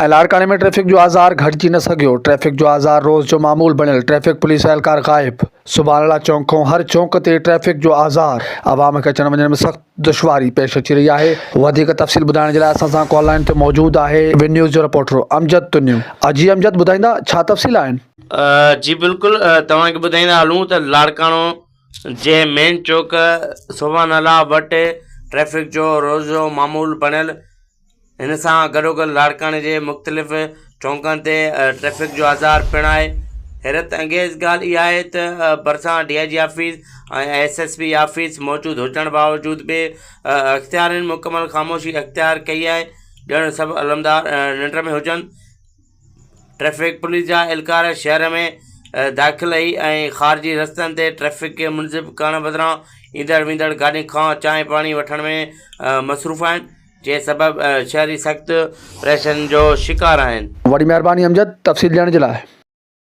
۽ لاڙڪاڻي ۾ ٽريفڪ جو آزار گهٽجي نه سگهيو، ٽريفڪ جو آزار روز جو معمول بڻيل، ٽريفڪ پوليس اهلڪار غائب، سبحان الله چونڪ کان هر چونڪ تي ٽريفڪ جو آزار، عوام کي اچڻ وڃڻ ۾ سخت دشواري پيش اچي رهي آهي، وڌيڪ تفصيل ٻڌائڻ جي لاء اسان سان ڪال لائين تي موجود آهي ون نيوز جو رپورٽر امجد تنيو، جي امجد ٻڌائيندا ڇا تفصيل آهن؟ جي بلڪل توهان کي ٻڌائيندا هلون ته لاڙڪاڻو جي مين چوڪ سبحان الله وٽ ٽريفڪ جو روز جو معمول بڻيل ان سان گڏوگڏ لاڙڪاڻي جي مختلف چونڪن تي ٽريفڪ جو آزار پڻ آهي. حيرت انگيز ڳالهه اها آهي ته ڀرسان D I G office ۽ S S P office موجود هجڻ باوجود به اختيارين مڪمل خاموشي اختيار ڪئي آهي ڄڻ سڀ علمدار ننڊ ۾ هجن. ٽريفڪ پوليس جا اهلڪار شهر ۾ داخلي ۽ خارجي رستن تي ٽريفڪ کي منظم ڪرڻ بدران ايندڙ ويندڙ گاڏين کان چانهه پاڻي وٺڻ ۾ مصروف آهن. جنهن سبب شهري سخت پريشانين جو شڪار آهن. وڏي مهرباني امجد تفصيل ڏيڻ جي لاء.